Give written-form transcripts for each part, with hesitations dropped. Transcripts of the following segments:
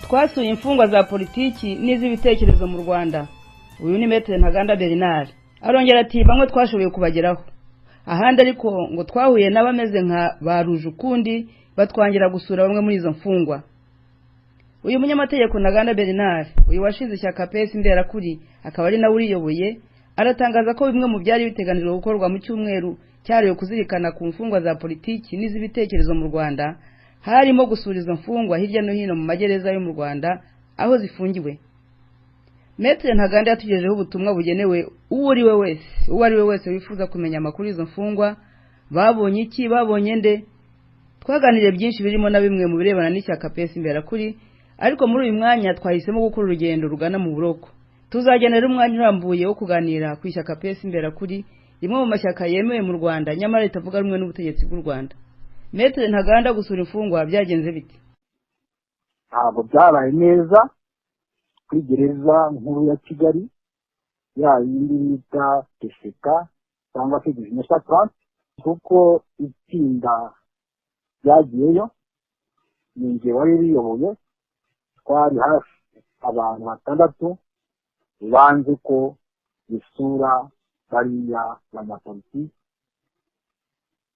Twasuye imfungwa za politiki n'iz'ibitekerezo mu Rwanda. Uyu ni Maître Ntaganda Bernard. Arongera ati: "Bamwe twashoboye kubageraho, ahandi ariko ngo twahuye n'abameze nka ba Rujukundi, batwangira gusura bamwe muri izo mfungwa." Uyu munyamategeko Ntaganda Bernard, uyu washinze ishyaka PS Imberakuri, akaba ari nawe uriyoboye, aratangaza ko bimwe mu byari biteganijwe gukorwa mu cyumweru cyahariwe kuzirikana ku mfungwa za politiki n'iz'ibitekerezo mu Rwanda, harimo gusura izo mfungwa hirya no hino mu magereza yo mu Rwanda aho zifungiwe. Maître Ntaganda yatugejejeho ubutumwa bugenewe uwo ari we wese wifuza kumenya amakuru y'izo mfungwa. Babonye iki? Babonye nde? Twaganiriye byinshi, birimo na bimwe mu birebana n'ishyaka PS Imberakuri, ariko muri uyu mwanya twahisemo gukora urugendo rugana mu buroko. Tuzagenera umwanya urambuye wo kuganira ku ishyaka PS Imberakuri, rimwe mu mashyaka yemewe mu Rwanda nyamara ritavuga rumwe n'ubutegetsi bw'u Rwanda. Maître Ntaganda, gusura imfungwa byagenze bite? Ntabwo byabaye neza kuri gereza nkuru ya Kigali, ya yindi bita TCK cyangwa se 19h30, kuko itsinda ryagiyeyo ni njye wari riyoboye. Twari hafi abantu batandatu banze ko isura bariya banyapolitiki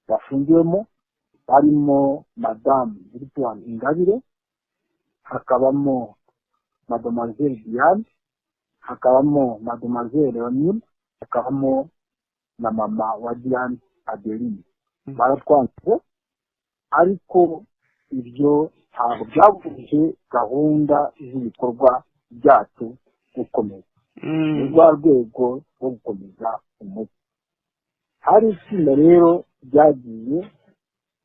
bafungiwemo, barimo Madamu Victoire Ingabire, hakabamo Mademoiselle Diane, hakabamo Mademoiselle Leonille, hakabamo na mama wa Diane, Adeline. Baratwanze, ariko ibyo ntabwo byabujije gahunda z'ibikorwa byacu gukomeza. Ni rwa rwego rwo gukomeza umuco. Hari itsinda rero ryagiye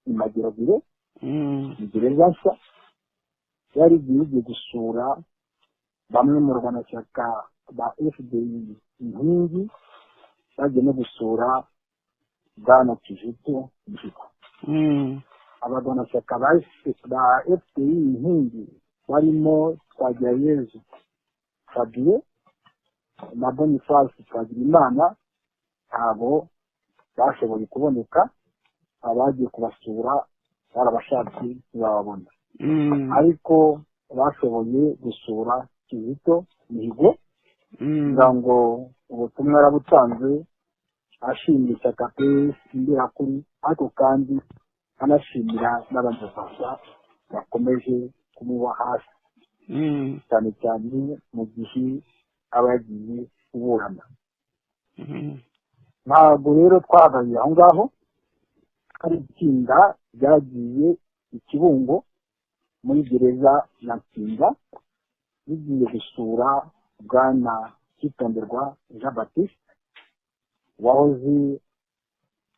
i Mageragere, ni gereza nshya, ryari rigiye gusura bamwe mu barwanashyaka ba FDU Inkingi, bagiye no gusura Bwana Kizito Mihigo. Abarwanashyaka ba FDU Inkingi barimo Twagirayezu Fabien na Boniface Twagirimana ntabwo bashoboye kuboneka. Abagiye kubasura barabashatse ntibababona, ariko bashoboye gusura Kizito Mihigo. Kugira ngo ubutumwa yarabutanze, ashimira ishyaka PS Imberakuri, ariko kandi anashimira n'Abanyarwanda bakomeje kumuba hafi, cyane cyane mu gihe aba yagiye kuburana. Ntabwo rero twahagaze aho ngaho. Hari itsinda ryagiye i Kibungo muri gereza ya Nsinda, rigiye gusura Bwana Cyitonderwa Jean Baptiste, wahoze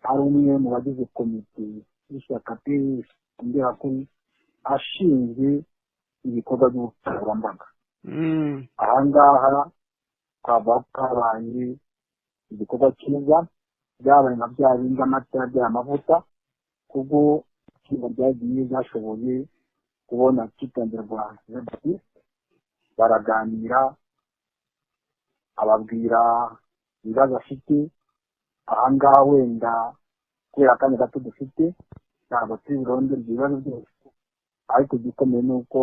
ari umwe mu bagize komite y'ishyaka PS Imberakuri, ashinzwe ibikorwa by'ubukangurambaga. Aha ngaha twavuga ko habaye igikorwa cyiza, byabaye nka bya bindi amata yabyaye amavuta, kubwo itsinda ryagiye ryashoboye kubona Cyitonderwa Jean Baptiste, baraganira, ababwira ibibazo afite. Ahangaha wenda kubera akanya gato dufite ntabwo turi burondore ibyo bibazo byose, ariko igikomeye ni uko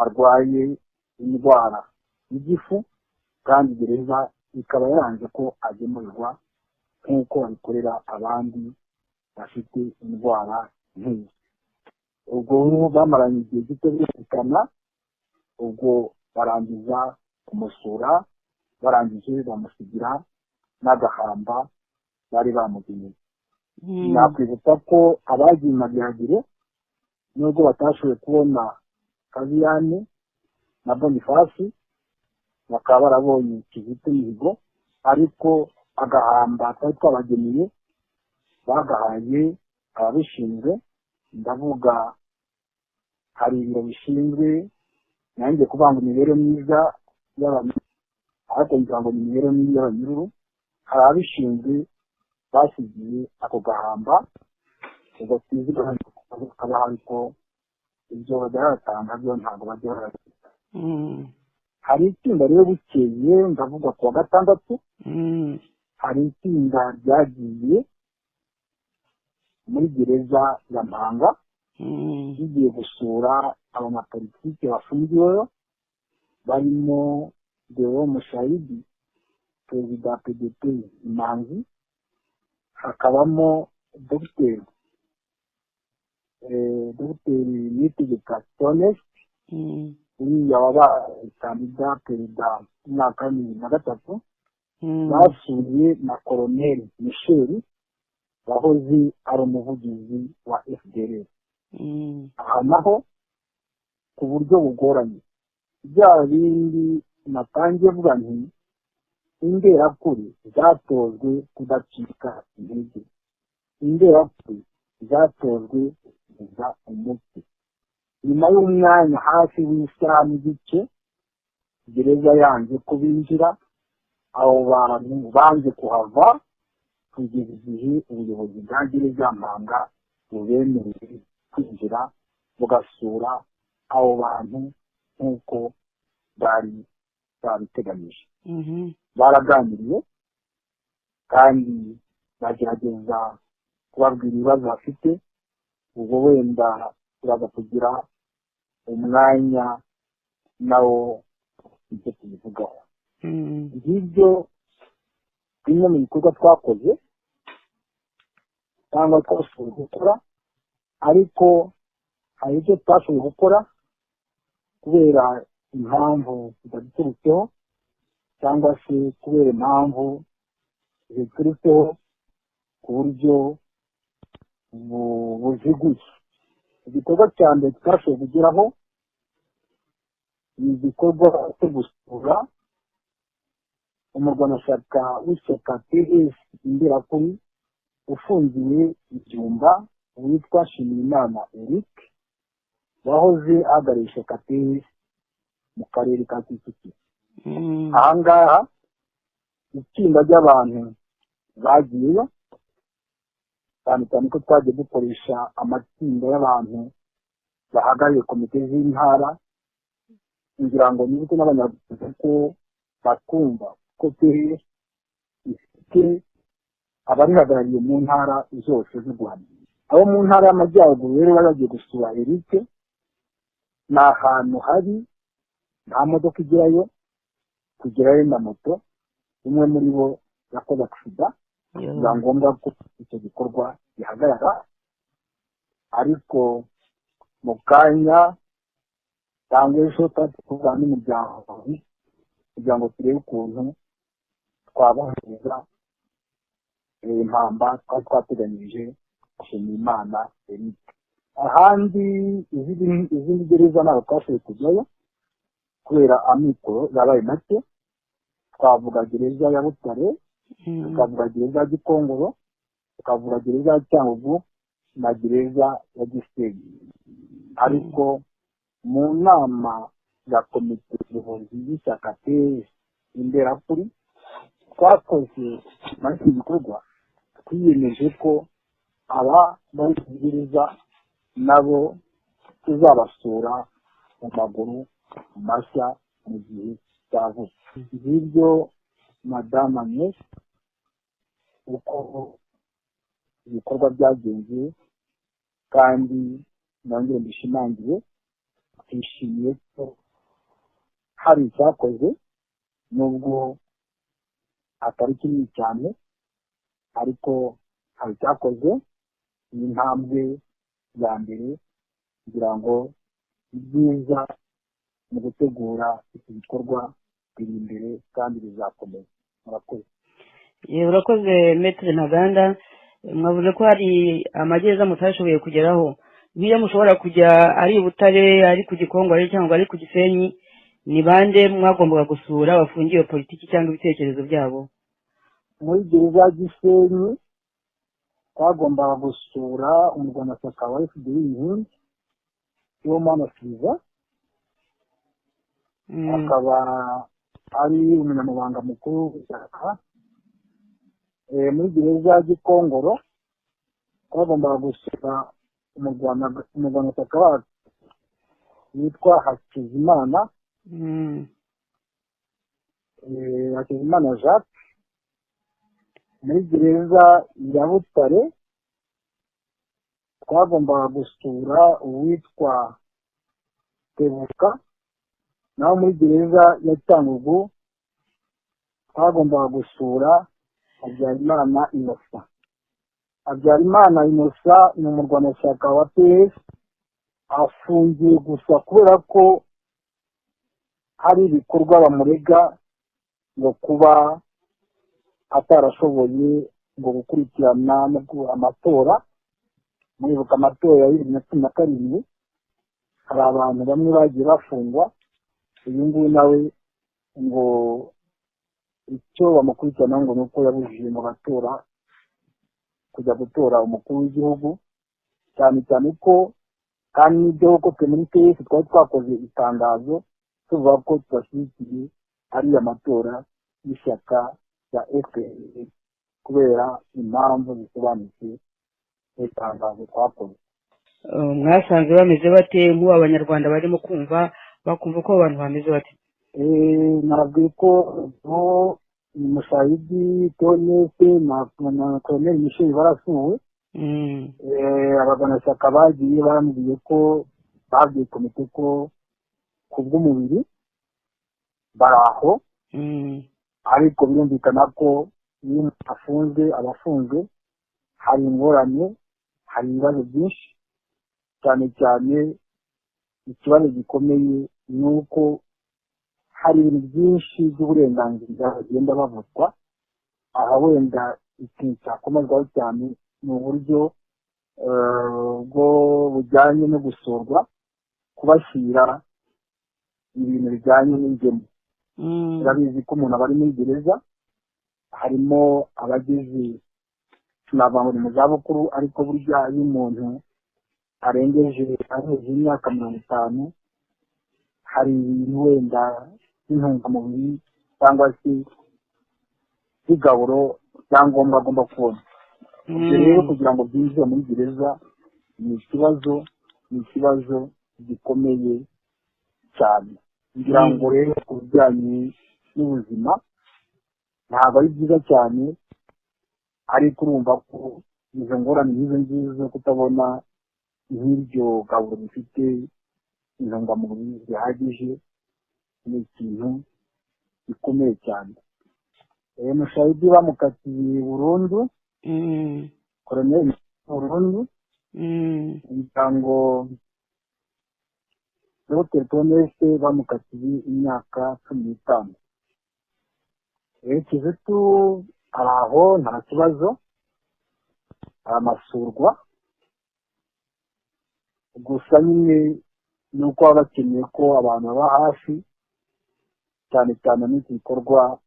arwaye indwara y'igifu, kandi gereza ikaba yaranze ko agemurirwa nk'uko babikorera abandi bafite indwara nk'iyi. Ubwo bamaranye igihe gito birumvikana, ubwo barangiza kumusura, barangije bamusigira n'agahamba bari bamugeneye. Nakwibutsa ko abagiye Mageragere, nubwo batashoboye kubona Kaziyane na Bonifasi, bakaba barabonye Kizito Mihigo, ariko agahamba twari twabageneye bagahaye ababishinzwe. Ndavuga hari ibiro bishinzwe, nanjye kuvuga ngo imibereho myiza y'abantu, ariko ngira ngo ni imibereho myiza y'abanyururu. Hari ababishinzwe basigiye ako gahamba. Ubwo tuzi kaba, ariko ibyo bajya batanga byo ntabwo bajya barabifite. Hari itsinda rero bukeye, ndavuga ku wa gatandatu, hari itsinda ryagiye muri gereza ya Mpanga, rigiye gusura Abanyapolitike bafungiweyo barimo Deo Mushayidi, perezida wa PDP Imanzi, hakabamo Dogiteri Niyitegeka Theoneste, uriya wabaye kandida perezida mu mwaka wa 2003. Basuye na Koloneli Michel wahoze ari umuvugizi wa FDLR. Aha naho ku buryo bugoranye, bya bindi natangiye vuga nti Imberakuri zatojwe kudacika intege, Imberakuri zatojwe kuza umutwe. Nyuma y'umwanya hafi w'isaha n'igice gereza yanze ko binjira, abo bantu banze kuhava kugeza igihe ubuyobozi bwa gereza ya Mpanga bubemereye kwinjira, bugasura abo bantu nk'uko bari babiteganyije. Baraganiriye kandi bagerageza kubabwira ibibazo bafite. Ubwo wenda turaza kugira umwanya nawo ibyo tubivugaho. Ngibyo bimwe mu bikorwa twakoze cyangwa twashoboye gukora, ariko hari ibyo twashoboye gukora kubera impamvu zitaduturutseho cyangwa se kubera impamvu ziturutseho ku buryo buziguye. Igikorwa cya mbere twashoboye kugeraho ni igikorwa cyo gusura umurwanashyaka w'ishyaka PS Imberakuri ufungiwe ibyumba, witwa Nshimiyimana Eric, wahoze ahagarariye ishyaka PS mu karere ka Kicukiro. Aha ngaha itsinda ry'abantu bagiyeyo, cyane cyane ko twagiye dukoresha amatsinda y'abantu bahagarariye komite z'intara, kugira ngo nibuke n'Abanyarwanda ko batwumva ko PS ifite abarihagarariye mu ntara zose z'u Rwanda. Abo mu ntara y'Amajyaruguru rero bari bagiye gusura Eric. Ni ahantu hari nta modoka igerayo, kugerayo na moto. Umwe muri bo yakoze accident, biba ngombwa ko icyo gikorwa gihagarara, ariko mu kanya cyangwa ejo tuba tuvugana n'umuryango kugira ngo turebe ukuntu twabohereza impamba twari twateganyije Nshimiyimana Eric. Ahandi izindi gereza ntabwo twashoboye kujyayo kubera amikoro yabaye make. Twavuga gereza ya Butare, tukavuga gereza ya Gikongoro, tukavuga gereza ya Cyangugu na gereza ya Gisenyi. Ariko mu nama ya komite nyobozi y'ishyaka PS Imberakuri twakoze muri iki gikorwa, twiyemeje ko aba bari mu gereza nabo tuzabasura mu maguru mashya mu gihe cya vuba. Ngibyo, Madamu Agnes, uko ibikorwa byagenze, kandi nongere mbishimangire, twishimiye ko hari icyakoze nubwo atari kinini cyane, ariko hari icyakoze. Ni intambwe ya mbere kugira ngo ibyiza mu gutegura iki gikorwa biri imbere kandi bizakomeza. Murakoze. Urakoze, Maître Ntaganda. Mwavuze ko hari amagereza mutashoboye kugeraho. Nk'iyo mushobora kujya, ari i Butare, ari ku Gikongoro cyangwa ari ku Gisenyi, ni bande mwagombaga gusura bafungiwe politiki cyangwa ibitekerezo byabo? Muri gereza ya Gisenyi twagombaga gusura umurwanashyaka wa FDU Inkingi, Sibomana Sylvain, akaba ari umunyamabanga mukuru w'ishyaka. Muri gereza ya Gikongoro twagombaga gusura umurwanashyaka wacu witwa Hakizimana, Hakizimana Jacques. Muri gereza ya Butare twagombaga gusura uwitwa Tebuka. Naho muri gereza ya Cyangugu twagombaga gusura Habyarimana Innocent. Habyarimana Innocent ni umurwanashyaka wa PS, afungiye gusa kubera ko hari ibikorwa bamurega ngo kuba atarashoboye ngo gukurikirana amatora. Muribuka amatora ya 2017, hari abantu bamwe bagiye bafungwa. Uyu nguyu nawe ngo icyo bamukurikirana ngo ni uko yabujije mu batora kujya gutora umukuru w'igihugu, cyane cyane ko kandi n'ibyo koko twe muri PS twari twakoze itangazo tuvuga ko tudashyigikiye ariya matora y'ishyaka rya FPR kubera impamvu zisobanutse mu itangazo twakoze. Mwasanze bameze bate? Nk'ubu Abanyarwanda barimo kumva, bakumva ko abantu bameze bate? Nabwiye ko Mushayidi Tonese na Colonel Michel barasuwe. Abaganashyaka bagiye bambwiye ko babwiye komite ko ku bw'umubiri bari aho, ariko birumvikana ko iyo umuntu afunzwe aba afunzwe, hari ingorane, hari ibibazo byinshi. Cyane cyane ikibazo gikomeye ni uko hari ibintu byinshi by'uburenganzira bagenda bavutswa. Aha wenda ikintu cyakomezwaho cyane ni uburyo bwo bujyanye no gusurwa, kubashyira ibintu bijyanye n'ingemu. Urabizi ko umuntu aba ari muri gereza, harimo abageze, sinavuga ngo ni mu zabukuru, ariko burya iyo umuntu arengeje, ari hejuru y'imyaka 50, hari ibintu wenda by'intungamubiri cyangwa se by'igaburo, byangombwa agomba kubona. Ibyo rero kugira ngo byinjire muri gereza ni ikibazo, ni ikibazo gikomeye cyane. Ngira ngo rero ku bijyanye n'ubuzima ntabwo ari byiza cyane, ariko urumva ko izo ngorane nk'izo ngizo zo kutabona nk'iryo gaburo rifite intungamubiri zihagije ni ikintu gikomeye cyane. Mushayidi bamukatiye burundu, Koroneli burundu. Ngira ngo Dr Tonese bamukatiye imyaka 15. Kizito ari aho, nta kibazo, aramasurwa gusa nyine ni uko baba bakeneye ko abantu baba hafi, cyane cyane n'iki gikorwa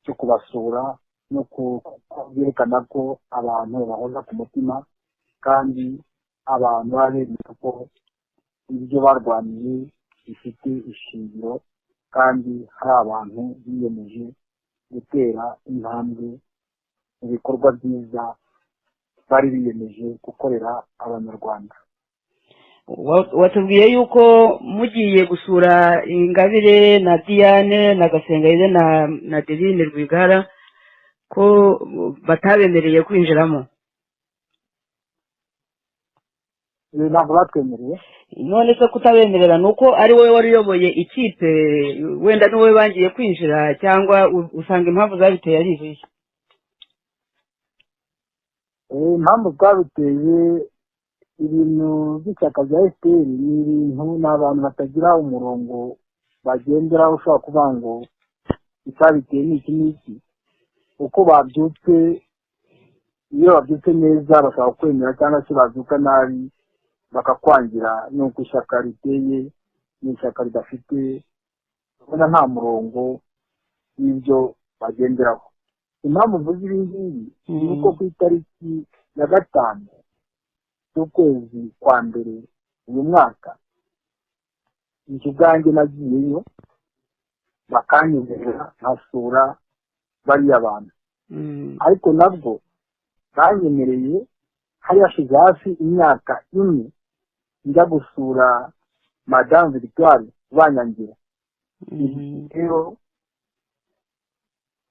cyo kubasura no kubyerekana ko abantu bahoza ku mutima, kandi abantu baba bemera ko ibyo barwaniye bifite ishingiro, kandi hari abantu biyemeje gutera intambwe mu bikorwa byiza bari biyemeje gukorera Abanyarwanda. Watubwiye yuko mugiye gusura Ingabire na Diane na Gasengayire na Adeline Rwigara ko batabemereye kwinjiramo. Ntabwo batwemereye. None se kutabemerera ni uko ari wowe wari uyoboye ikipe, wenda ni wowe bangiye kwinjira, cyangwa usanga impamvu zabiteye ari izihe? Impamvu twabiteye, ibintu by'ishyaka rya FPR ni ibintu, ni abantu batagira umurongo bagenderaho ushobora kuvuga ngo icyabiteye ni iki n'iki. Uko babyutse, iyo babyutse neza bashobora kwemera, cyangwa se babyuka nabi bakakwangira. Ni uko ishyaka riteye, ni ishyaka ridafite, ubona nta murongo w'ibyo bagenderaho. Impamvu mvuze ibi ngibi ni uko ku itariki ya 5 z'ukwezi kwa mbere uyu mwaka, njye ubwanjye nagiyeyo bakanyemerera nkasura bariya bantu, ariko nabwo banyemereye hari hashize hafi imyaka 4 njya gusura Madamu Victoire banyangira. Rero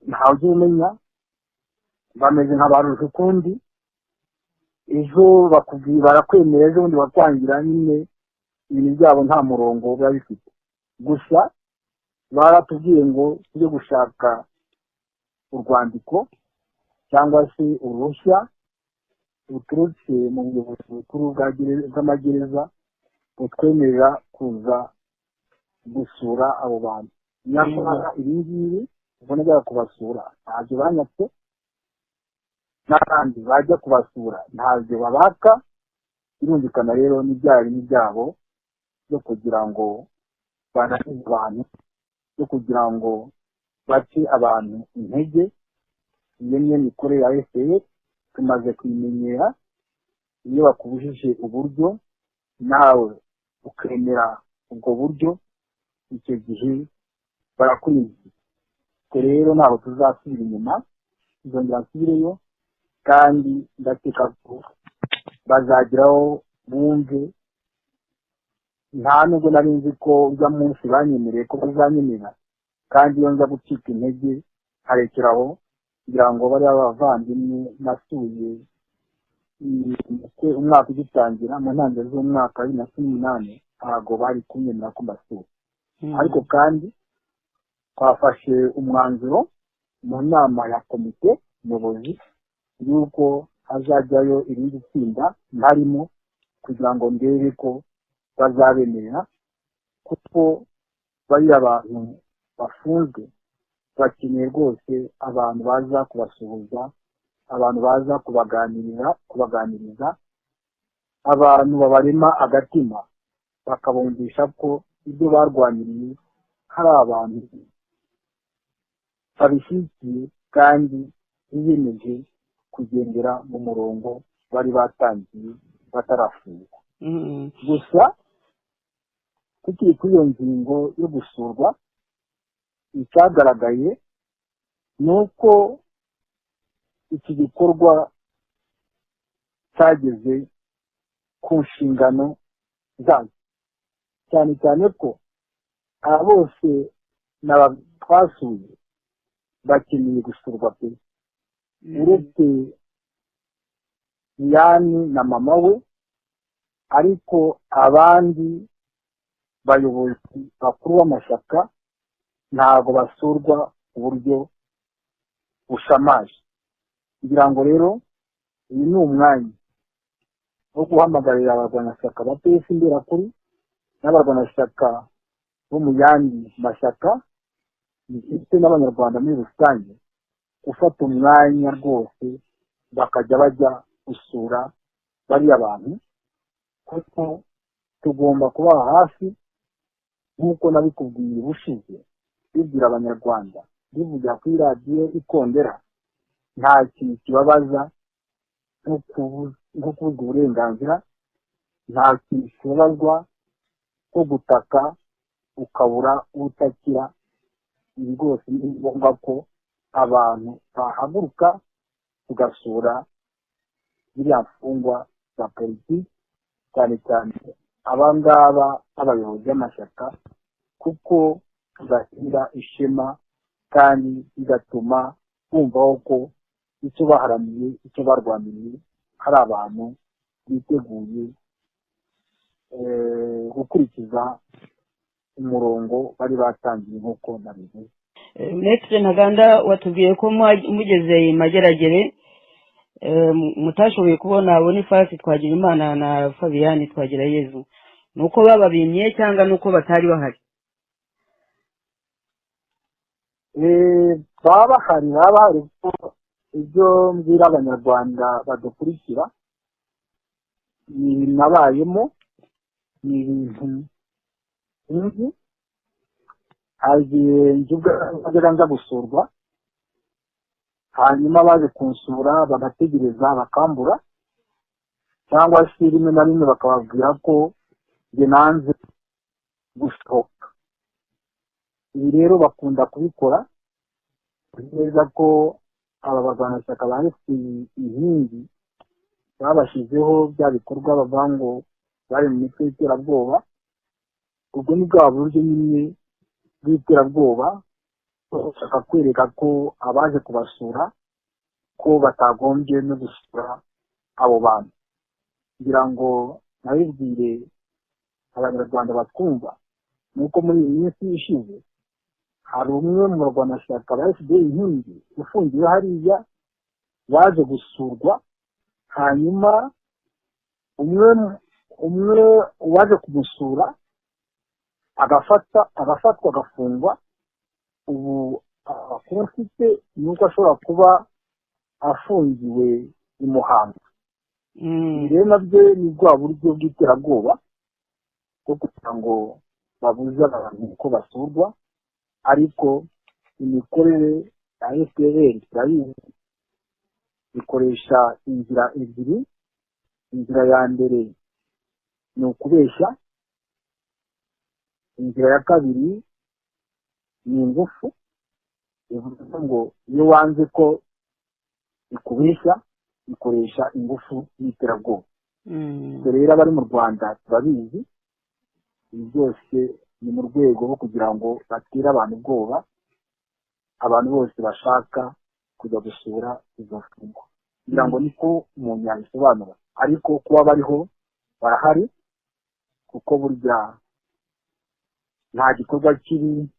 ntawe ujya umenya, bameze nka ba ukundi, ejo bakubwira barakwemera, ejo bundi bakwangira nyine. Ibintu byabo nta murongo biba bifite. Gusa baratubwiye ngo tujye gushaka urwandiko cyangwa se uruhushya ruturutse mu buyobozi bukuru bw'amagereza butwemerera kuza gusura abo bantu. Nyamara ibi ngibi ubona bajya kubasura ntabyo banyatse, n'abandi bajya kubasura ntabyo babaka. Birumvikana rero ni bya bindi byabo byo kugira ngo bananize abantu, byo kugira ngo bace abantu intege. Iyo niyo mikorere ya FPR, tumaze kuyimenyera. Iyo bakubujije uburyo nawe ukemera ubwo buryo, icyo gihe barakurinda. Twe rero ntabwo tuzasubira inyuma, tuzongera nsubireyo, kandi ndakeka ko bazageraho bumve. Nta nubwo nari nzi ko ujya munsi banyemereye ko bazanyemerera, kandi iyo nza gucika intege nkarekeraho kugira ngo bariya bavandimwe nasuye umwaka ugitangira, mu ntangiriro z'umwaka wa 2018, ntabwo bari kunyemerera ko mbasura. Ariko kandi twafashe umwanzuro mu nama ya komite nyobozi y'uko hazajyayo irindi tsinda ntarimo, kugira ngo ndebe ko bazabemerera, kuko bariya bantu bafunzwe bakeneye rwose abantu baza kubasuhuza, abantu baza kubaganirira, kubaganiriza, abantu babarema agatima, bakabumvisha ko ibyo barwaniriye hari abantu babishyigikiye kandi biyemeje kugendera mu murongo bari batangiye batarafungwa. Gusa tukiri kuri iyo ngingo yo gusurwa, icyagaragaye ni uko iki gikorwa cyageze ku nshingano zayo, cyane cyane ko aba bose twasuye bakeneye gusurwa pe, uretse Yani na mama we. Ariko abandi bayobozi bakuru b'amashyaka ntabwo basurwa ku buryo bushamaje. Kugira ngo rero uyu ni umwanya wo guhamagarira abarwanashyaka ba PS Imberakuri n'abarwanashyaka bo mu yandi mashyaka ndetse n'Abanyarwanda muri rusange gufata umwanya rwose bakajya bajya gusura bariya bantu, kuko tugomba kubaha hafi nk'uko nabikubwiye ubushize, bibwira Abanyarwanda, bivugira kuri radiyo Ikondera. Nta kintu kibabaza nko kubuzwa uburenganzira, nta kintu kibabazwa nko gutaka ukabura utakira. Ibi rwose ni ngombwa ko abantu bahaguruka tugasura ziriya mfungwa za politiki, cyane cyane abangaba b'abayobozi b'amashyaka, kuko tubashyira ishema kandi bigatuma bumvaho ko icyo baharaniye, icyo barwaniriye, hari abantu biteguye gukurikiza umurongo bari batangiye nk'uko nabivuze. Maître Ntaganda, watubwiye ko mugeze i Mageragere mutashoboye kubona Boniface Twagirimana na Fabiyani Twagirayezu. Ni uko bababimye cyangwa ni uko batari bahari? Baba bahari, baba bahari, kuko ibyo mbwira Abanyarwanda badukurikira ni ibintu nabayemo, ni ibintu nzi. Hari igihe njya nza gusurwa, hanyuma baje kunsura bagategereza bakambura, cyangwa se rimwe na rimwe bakababwira ko njye nanze gusohoka. Ibi rero bakunda kubikora neza ko aba barwanashyaka ba Inkingi babashyizeho bya bikorwa bavuga ngo bari mu mitwe y'iterabwoba. Ubwo ni bwa buryo nyine bw'iterabwoba, bashaka kwereka ko abaje kubasura ko batagombye no gusura abo bantu. Kugira ngo nabibwire Abanyarwanda batwumva ni uko muri iyi minsi ishize hari umwe mu barwanashyaka ba FDU Inkingi ufungiwe hariya waje gusurwa, hanyuma umwe waje kumusura agafatwa agafungwa. Ubu amakuru mfite ni uko ashobora kuba afungiwe i Muhanga. Ibi rero nabyo ni bwa buryo bw'iterabwoba bwo kugira ngo babuze abantu uko basurwa, ariko imikorere ya FPR turayizi, ikoresha inzira ebyiri. Inzira ya mbere ni ukubeshya, inzira ya kabiri ni ingufu. Bivuze ngo iyo wanze ko ikubeshya, ikoresha ingufu n'iterabwoba. Ibyo rero abari mu Rwanda turabizi. Ibi byose ni mu rwego rwo kugira ngo batere abantu ubwoba, abantu bose bashaka kujya gusura izo mfungwa, kugira ngo niko umuntu yabisobanura. Ariko kuba bariho, barahari, kuko burya nta gikorwa kibi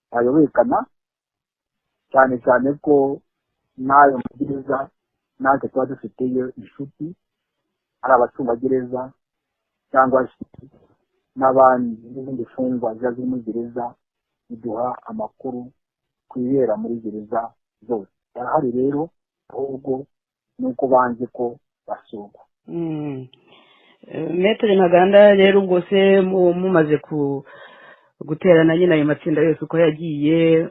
cyayobekana, cyane cyane ko n'ayo magereza natwe tuba dufiteyo inshuti, ari abacungagereza cyangwa se n'abandi n'izindi mfungwa ziba ziri muri gereza, biduha amakuru ku ibera muri gereza zose. Barahari rero, ahubwo ni uko banze ko basurwa. Maître Ntaganda, rero ubwo se mumaze guterana nyine, ayo matsinda yose uko yagiye,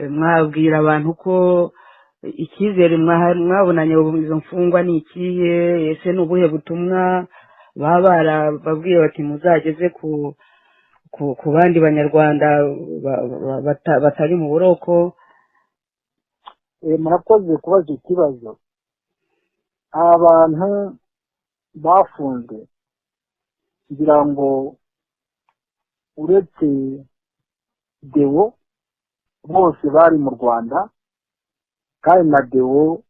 mwabwira abantu ko icyizere mwabonanye izo mfungwa ni ikihe? Ese ni ubuhe butumwa baba barababwiye bati muzageze ku bandi Banyarwanda batari mu buroko? Murakoze kubaza ikibazo. Abantu bafunzwe, kugira ngo uretse Deo, bose bari mu Rwanda, kandi na Deo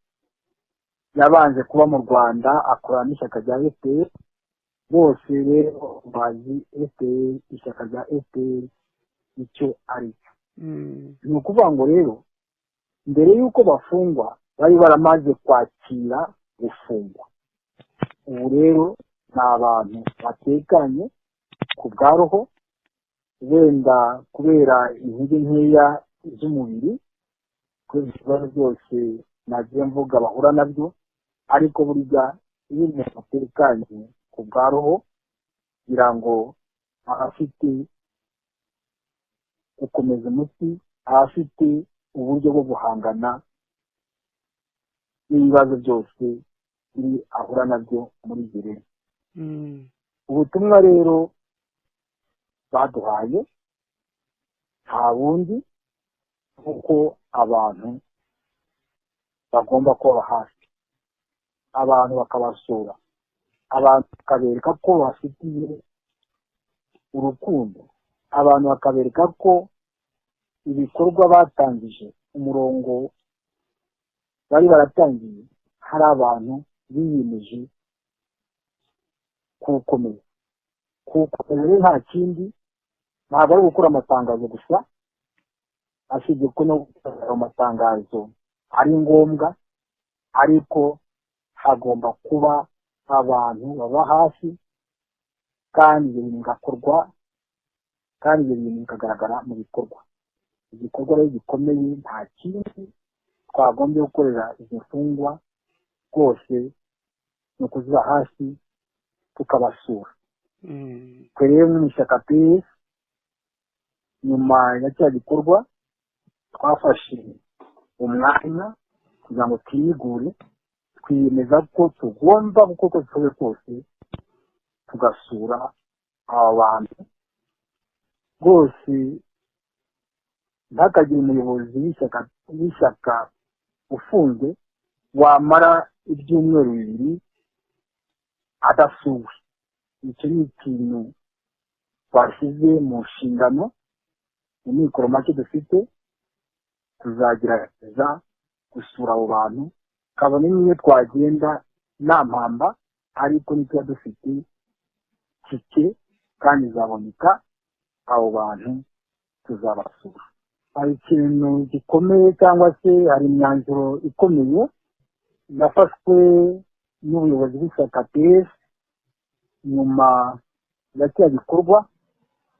yabanje kuba mu Rwanda, akorana n'ishyaka rya FPR. Bose rero bazi FPR, ishyaka rya FPR icyo ari cyo. Ni ukuvuga ngo rero mbere y'uko bafungwa bari baramaze kwakira gufungwa. Ubu rero ni abantu batekanye ku bwa roho, wenda kubera intege nkeya z'umubiri, kubera ibibazo byose nagiye mvuga bahura nabyo, ariko burya iyo umuntu atekanye ku bwa roho, kugira ngo aba afite gukomeza umutsi, aba afite uburyo bwo guhangana n'ibibazo byose biri ahura nabyo muri gereza. Ubutumwa rero baduhaye nta bundi, kuko abantu bagomba kuba hafi, abantu bakabasura, abantu bakabereka ko bafitiye urukundo, abantu bakabereka ko ibikorwa batangije, umurongo bari baratangiye, hari abantu biyemeje kuwukomeza. Kuwukomeza rero nta kindi, ntabwo ari ugukora amatangazo gusa, asibye ko no gukora ayo matangazo ari ngombwa, ariko hagomba kuba abantu baba hafi, kandi ibyo bintu bigakorwa, kandi ibyo bintu bikagaragara mu bikorwa. Igikorwa rero gikomeye nta kindi twagombye gukorera izi mfungwa rwose, ni ukuziba hafi tukabasura. Twe rero mu ishyaka PS, nyuma ya cya gikorwa twafashe umwanya kugira ngo twiyigure, twiyemeza ko tugomba gukora uko dushoboye kose tugasura aba bantu rwose. Ntihakagire umuyobozi w'ishyaka ufunzwe wamara ibyumweru 2 adasuwe. Icyo ni ikintu twashyize mu nshingano. Mu mikoro make dufite, tuzagerageza gusura abo bantu, kabone n'iyo twagenda nta mpamba, ariko nituba dufite Tike kandi izaboneka, abo bantu tuzabasura. Hari ikintu gikomeye cyangwa se hari imyanzuro ikomeye yafashwe n'ubuyobozi bw'ishyaka PS nyuma ya kiriya gikorwa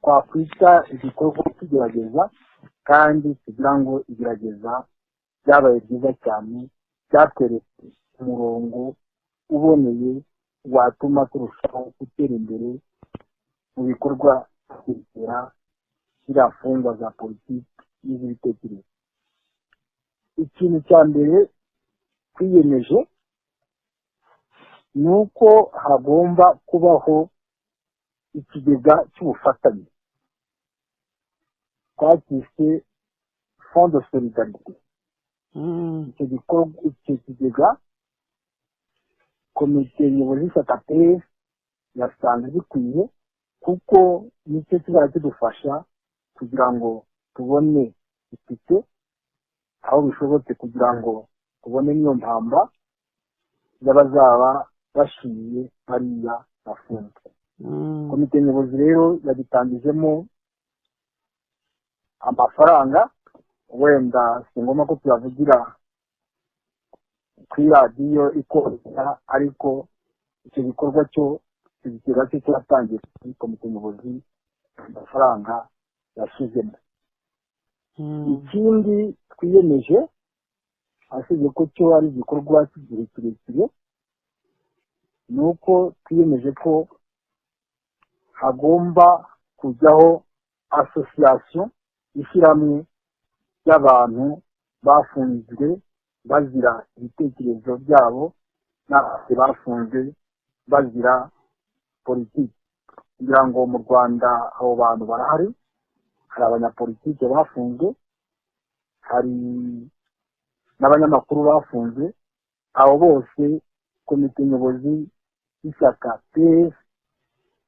twakwita igikorwa tugerageza, kandi tugira ngo igerageza byabaye byiza cyane, byatweretse umurongo uboneye watuma turushaho gutera imbere mu bikorwa kwegera ziriya mfungwa za politiki n'iz'ibitekerezo. Ikintu cya mbere twiyemeje ni uko hagomba kubaho ikigega cy'ubufatanye twacyise fonds de solidarité. Icyo gikorwa, icyo kigega, komite nyobozi y'ishyaka PS yasanze gikwiye, kuko nicyo kizajya kidufasha kugira ngo tubone itike aho bishobotse, kugira ngo tubone n'iyo mpamba y'abazaba bashiye bariya bafunzwe. Komite nyobozi rero yagitangijemo amafaranga, wenda si ngombwa ko tuyavugira kuri radiyo ikorera, ariko icyo gikorwa cyo, icyo kigega cyo cyatangiye kuri komite nyobozi, amafaranga yashyizemo. Ikindi twiyemeje, asibye ko cyo ari igikorwa cy'igihe kirekire, ni uko twiyemeje ko hagomba kujyaho association, ishyirahamwe ry'abantu bafunzwe bazira ibitekerezo byabo n'abandi bafunzwe bazira politiki. Kugira ngo mu Rwanda abo bantu barahari, hari abanyapolitike bafunzwe, hari n'abanyamakuru bafunzwe. Abo bose komite nyobozi y'ishyaka PS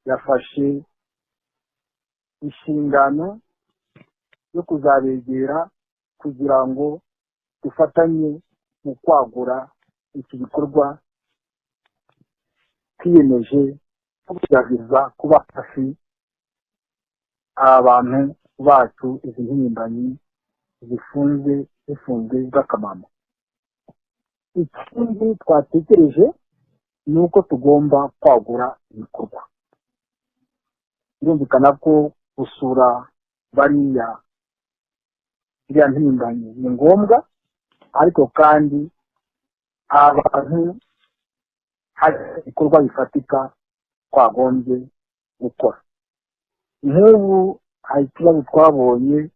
yafashe inshingano yo kuzabegera kugira ngo dufatanye mu kwagura iki gikorwa twiyemeje kugerageza kuba hafi abantu bacu, izi mpirimbanyi zifunze, zifunzwe z'akamama. Ikindi twatekereje ni uko tugomba kwagura ibikorwa. Birumvikana ko gusura bariya iriya mpirimbanyi ni ngombwa, ariko kandi abantu hari ibikorwa bifatika twagombye gukora. Nk'ubu hari ikibazo twabonye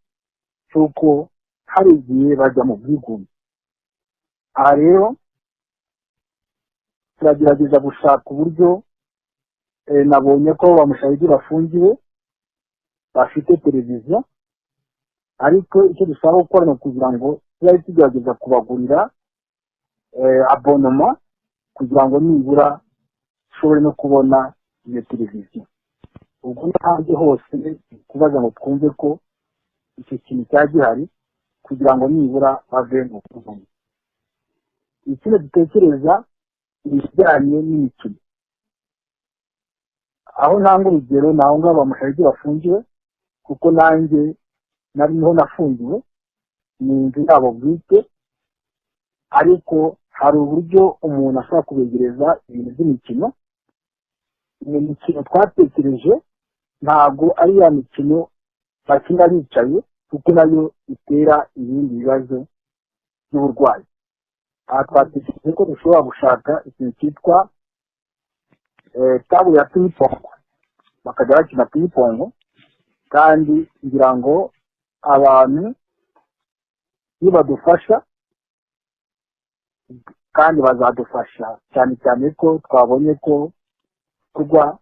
cy'uko hari igihe bajya mu bwigunge. Aha rero turagerageza gushaka uburyo. Nabonye ko ba Mushayidi bafungiwe bafite televiziyo, ariko icyo dushaka gukora ni ukugira ngo tuzajye tugerageza kubagurira abonnement, kugira ngo nibura dushobore no kubona iyo televiziyo. Ubwo n'ahandi hose kubaza ngo twumve ko icyo kintu cyaba gihari, kugira ngo nibura bave mu bwigunge. Ikindi dutekereza ni ibijyanye n'imikino. Aho ntanga urugero ni aho ngaho ba Mushayidi bafungiwe, kuko nanjye nari niho nafungiwe, ni inzu yabo bwite, ariko hari uburyo umuntu ashobora kubegereza ibintu by'imikino. Iyo mikino twatekereje ntabwo ari ya mikino bakina bicaye, kuko nayo itera ibindi bibazo by'uburwayi. Aha twatekereje ko dushobora gushaka ikintu cyitwa table ya ping-pong, bakajya bakina ping-pong. Kandi ngira ngo abantu nibadufasha, kandi bazadufasha cyane cyane ko twabonye ko kurwa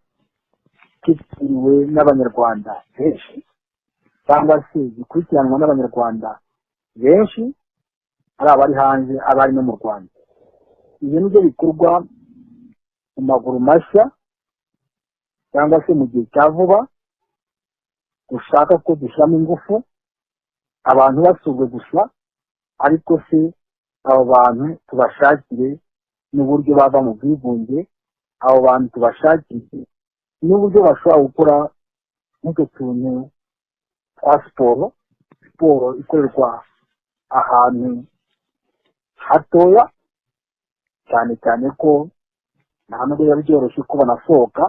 kitiriwe n'Abanyarwanda benshi, cyangwa se gikurikiranwa n'Abanyarwanda benshi, ari abari hanze, abari no mu Rwanda. Ibyo nibyo bikorwa mu maguru mashya cyangwa se mu gihe cya vuba dushaka ko dushyiramo ingufu. Abantu basurwe gusa, ariko se abo bantu tubashakire n'uburyo bava mu bwigunge, abo bantu tubashakire n'uburyo N'uburyo bashobora gukora nk'utwo tuntu twa siporo, siporo ikorerwa ahantu hatoya, cyane cyane ko nta nubwo biba byoroshye ko banasohoka.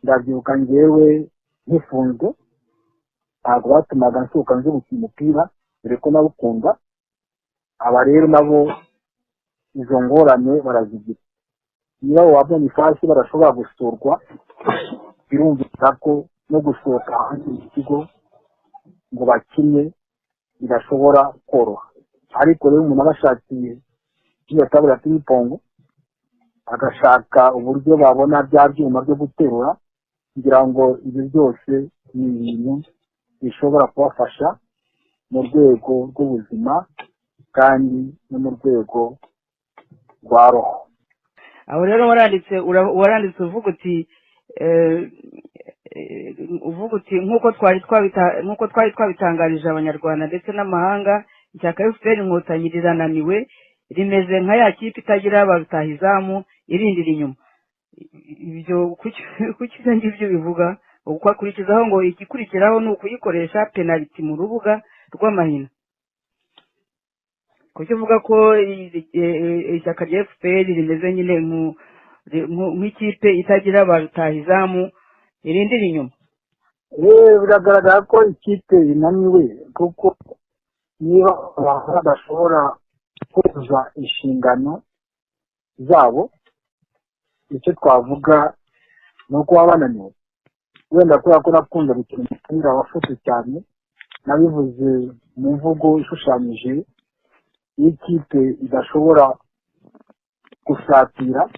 Ndabyibuka ngewe nkifunzwe, ntabwo batumaga nsohoka nzi gukina umupira, dore ko nawukunda. Aba rero nabo izo ngorane barazigira. Niba abo ba Bonifasi barashobora gusurwa, birumvikana ko no gusohoka hanze mu kigo ngo bakine bidashobora koroha. Ariko rero umuntu abashakiye iyo table ya ping-pong, agashaka uburyo babona bya byuma byo guterura, kugira ngo ibyo byose ni ibintu bishobora kubafasha mu rwego rw'ubuzima kandi no mu rwego rwa roho. Aho rero waranditse uvuga uti nk'uko twari twabitangarije Abanyarwanda ndetse n'amahanga, ishyaka FPR Inkotanyi rirananiwe, rimeze nka ya kipe itagira ba rutahizamu, irindira inyuma. Ibyo kuki ibyo ngibyo bivuga? Ukakurikizaho ngo igikurikiraho ni ukuyikoresha penaliti mu rubuga rw'amahina. Kuki uvuga ko ishyaka rya FPR rimeze nyine nk'ikipe itagira ba rutahizamu, irindira inyuma? Biragaragara ko ikipe inaniwe, kuko niba abantu badashobora kuzuza inshingano zabo, icyo twavuga ni uko baba bananiwe. Wenda kubera ko nakunze gukina umupira wa foot cyane, nabivuze mu mvugo ishushanyije: iyo ikipe idashobora gusatira,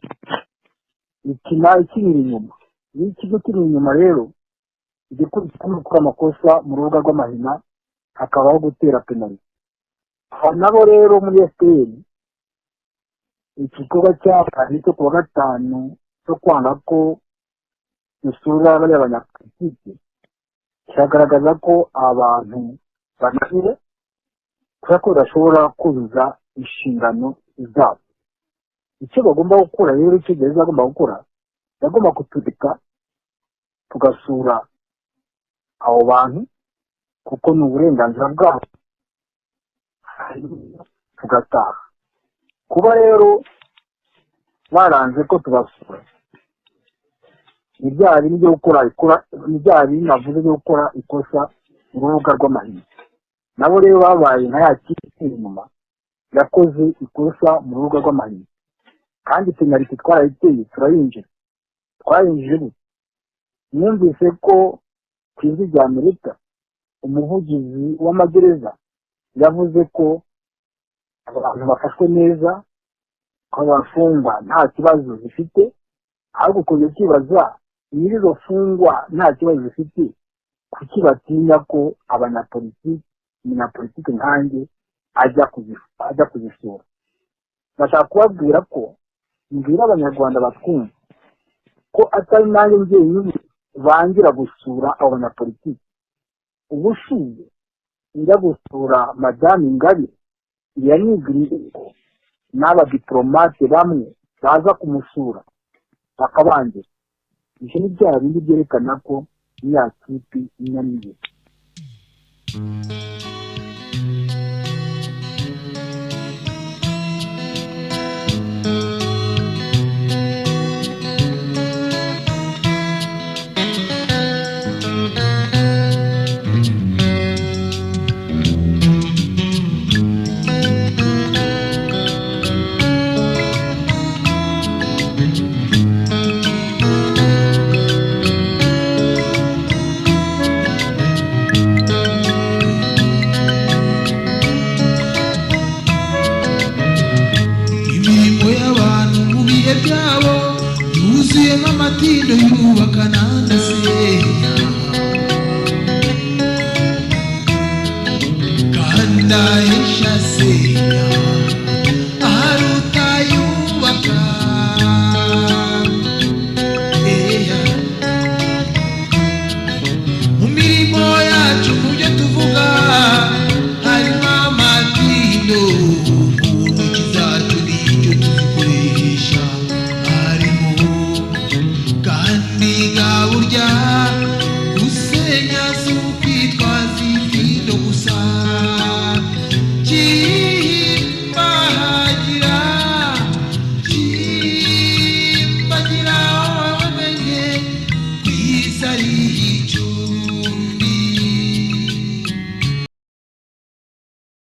ikina ikinira inyuma. Iyo ikigo kiri inyuma rero, igikurikira ni gukora amakosa mu rubuga rw'amahina, hakabaho gutera penaliti. Aba nabo rero muri FPR, igikorwa cyabaye cyo kuwa gatanu cyo kwanga ko dusura bariya banyapolitike kiragaragaza ko abantu bananiwe, kubera ko badashobora kuzuza inshingano zabo. Icyo bagomba gukora rero, icyo gereza agomba gukora, yagomba kutureka tugasura abo bantu, kuko ni uburenganzira bwabo, tugataha. Kuba rero baranze ko tubasura, ni bya bindi byo gukora, ni bya bindi navuze byo gukora ikosa mu rubuga rw'amahina. Nabo rero babaye nka ya kipe inyuma yakoze ikosa mu rubuga rw'amahina, kandi penaliti twarayiteye, turayinjira. Twayinjije gute? Mwumvise ko ku Ijwi rya Amerika umuvugizi w'amagereza yavuze ko abantu bafashwe neza, ko abafungwa nta kibazo zifite. Ahubwo ukongera ukibaza: nyiri izo mfungwa nta kibazo zifite, kuki batinya ko abanyapolitiki, umunyapolitiki nkanjye ajya kuzisura? Ndashaka kubabwira ko, mbwira Abanyarwanda batwumva ko atari nanjye njyenyine bangira gusura abo banyapolitiki. Ubushize njya gusura Madamu Ingabire, yanibwiriye ko n'abadiporomate bamwe baza kumusura bakabangira. Ibyo ni bya bindi byerekana ko ya kipe inaniwe. Imirimo y'abantu mu bihe byabo yuzuyemo amatindo yubaka n'andasenya, kandi